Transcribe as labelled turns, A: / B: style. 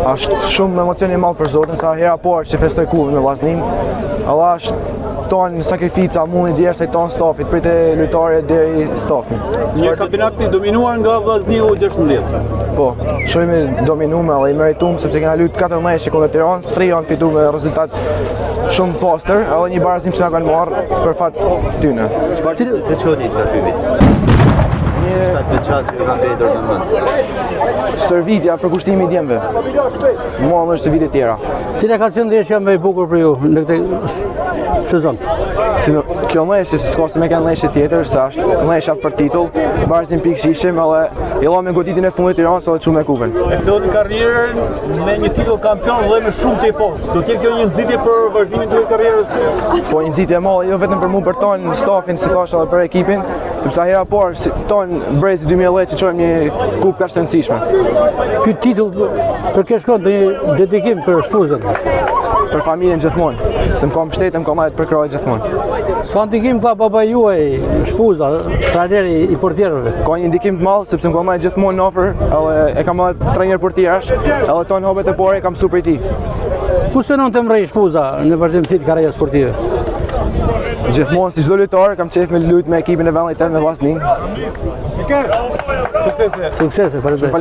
A: Është shumë emocion i madh për Zotin, sa hera parë që festoj kupën me Vllazninë. Edhe është tonë sakrifica, mundi djersa i tonë stafit, prej te lojtarët deri stafi.
B: Një kampionat i dominuar nga Vllaznia U16.
A: Po, shumë i dominuar edhe i meritum sepse kena luajt 4 ndeshje kundër Tiranës, 3 janë fituar me rezultat shumë pastër, edhe një barazim që na kanë marrë për fat tyne.
C: Çfarë të veçoni nga ky vit?
A: Një
C: Çka të veçantë që ju ka mbetur në mend?
A: stërvitja përkushtimi i djemve. Mua më është se vitet tjera.
D: Cila ka qenë ndeshja më e bukur për ju në këtë sezon?
A: Si në, kjo ndeshje, si s'ka se me kanë ndeshje tjetër, se është ndeshja për titull, barazim pikë ishim edhe i la me goditjen e fundit Tiranës edhe çu me kupën.
B: E filloni karrierën me një titull kampion dhe me shumë tifozë. Do të jetë kjo një nxitje për vazhdimin tuaj të karrierës?
A: Po një nxitje e madhe, jo vetëm për mua, për tonë stafin, si thash edhe për ekipin, sepse hera parë si tonë brezi 2010 që çojmë një kupë kaq të rëndësishme.
D: Ky titull për kë shkon në një dedikim për shpuzën?
A: Për familjen gjithmonë, se më ka mbështetë, më ka marrë përkrahje gjithmonë.
D: Sa ndikim ka baba juaj, shpuza, trajneri i portierëve?
A: Ka një ndikim të madh sepse më ka marrë gjithmonë në afër, edhe e kam marrë trajner portierësh, edhe tonë hapet e parë e kam mësuar prej tij.
D: Ku synon të mrejë shpuza në vazhdim të karrierës sportive?
A: Gjithmonë si çdo lojtar kam qejf me lujt me ekipin e vendit tim me Vllazninë.
B: Suksese.
D: Suksese, faleminderit.